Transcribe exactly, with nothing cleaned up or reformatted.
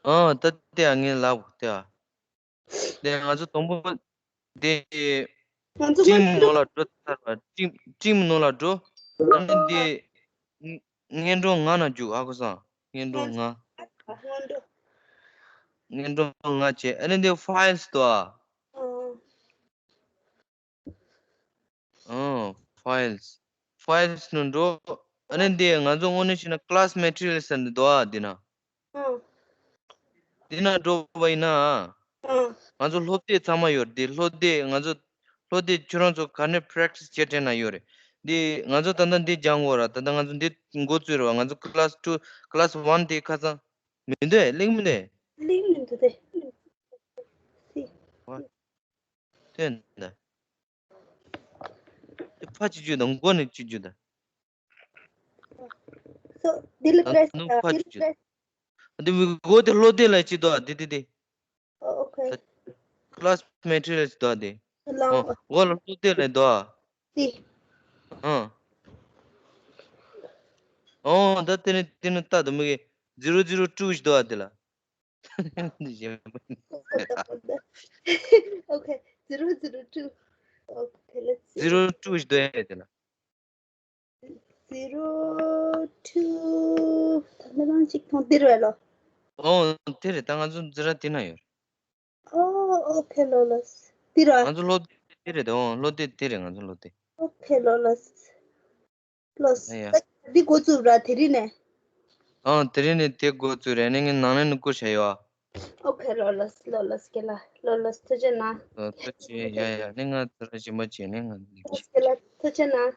ཨ་ད་དེ་ཨ་ངས་ལབ་དེ་ཨ། དེ་ང་ཚོ་དང་པོ་དེ་ང་ཚོ་སྤྲིན་ནང་ལ་འགྲོ་ཚར་བ། སྤྲིན་སྤྲིན་ནང་ལ་འགྲོ། ཨ་ནི་དེ་སྔོན་འགྲོ་ང་ན་རྒྱུག་ཧ་གོ་སོང་། སྔོན་འགྲོ་ང་། སྔོན་འགྲོ། སྔོན་འགྲོ་ང་བྱས། ཨ་ནི་དེ་ཕའིལ་སི་དོ་ཨ། ཨང་། ཕའིལ་སི། ཕའིལ་སི་ནང་འགྲོ། ཨ་ནི་འདི་ང་ཚོ་དངོས་གནས་བྱས་ན་ཀི་ལཱ་སི་མེ་ཊི་རི་ཡལ་ཟེར་འདི་འདུག་ཨ་འདི་ན། ཨང་། འདི་ན་འགྲོ་བ་ཡིན་ན། ཨང་། ང་ཚོ་སློབ་དེབ་ཚང་མ་ཡོད་རེད། འདི་སློབ་དེབ་ང་ཚོ་སློབ་དེབ་ཁྱོད་རང་ཚོ་ག་ནས་པེ་རེག་ཊི་སི་བྱེད་དྲན་ན་ཡོད་རེད། འདི་ང་ཚོ་ད་ལྟ་འདི་སྦྱང་དགོས་ར། ད་ལྟ་ང་ཚོ་འདི་འགོ་བཙུགས་རེད་བ། ང་ཚོ་ཀི་ལཱ་སི་ཊུ། ཀི་ལཱ་སི་ཝན་དེ་ཁ་སང་མི་འདུག་ཨེ། གླེང་མི་འདུག་ཨེ། གླེང་མི་འདུག་སྟེ། སི། ཝ། དེ་འདྲ། དེ་ཕར་ཅིག་བརྒྱུད་དང་། མགོ་ནས་ཅིག་བརྒྱུད་དང་། སོ། འདི་ལ་ད་པེ་རེ་སི། ནུ་ཕར་འདི་ལ་ཅིག་བརྒྱུད། པེ་རེ་སི། དེ་མགོ་དེ་སློབ་དེབ་ལ་ཅིག་འདུག་ཨ། དེ་དེ་དེ། ཨོ་ཨོ་ཁེ། ཀི་ལཱ་སི་མེ་ཊི་རི་ཡལ་ཅིག་འདུག་ཨ་དེ། ལོང་། ཨོ་མགོ་ལ་སློབ་དེབ་ལ་འདུག་ཨ། དེ། ཨ། ཨོ་ད་དེ་ནི་དེ་ནི་ལྟ་དུ་མི་གི་ཛི་རོ་ཛི་རོ་ཊུ་ཞིག་འདུག་ཨ་དེ་ལ། གཞན་པ། ཨོ་ཁེ། ཛི་རོ་ཛི་རོ་ཊུ། ཨོ་ཁེ། ལེཊ་སི། ཛི་རོ་ཊུ་ཞིག་འདུག་ཨ་དེ་ལ། ཛི་རོ་ཊུ། ད་ལྟ་རང་གཅིག་མཐོང་དེ་རེད་ལོ། ཨོ་དེ་རེད། ད་ང་ཚོ་ཛི་ར་དེ་ན་ཡོད་རེད། ཨོ་ཨོ་ཁེ། ལོ་ལོས། དེ་ར། ང་ཚོ་སློབ་དེབ་དེ་རེད། ཨོ་སློབ་དེབ་དེ་རེད། ང་ཚོ་སློབ་དེབ། ཨོ་ཁེ། ལོ་ལོས། ལོས། ཨ་ཡ། ད་འདི་འགོ་བཙུགས་ར་དེ་རིང་ནས། ཨང་། དེ་རིང་ནས་དེ་འགོ་བཙུགས་རེད། ནས་ངས་ནང་ལན་ནི་བསྐུར་བྱ་ཡོད་ཨ། ཨོ་ཁེ། ལོ་ལོས། ལོ་ལོས། ཁེ་ལ། ལོ་ལོས། ཐུགས་རྗེ་གནང་། ཨ་ཐུགས་རྗེ། ཡ་ཡ། ནས་ང་ཚོ་ར་ཞིམ་པ་བྱས་ནས་ང་། ཁེ་ལ། ཐུགས་རྗེ་གནང་།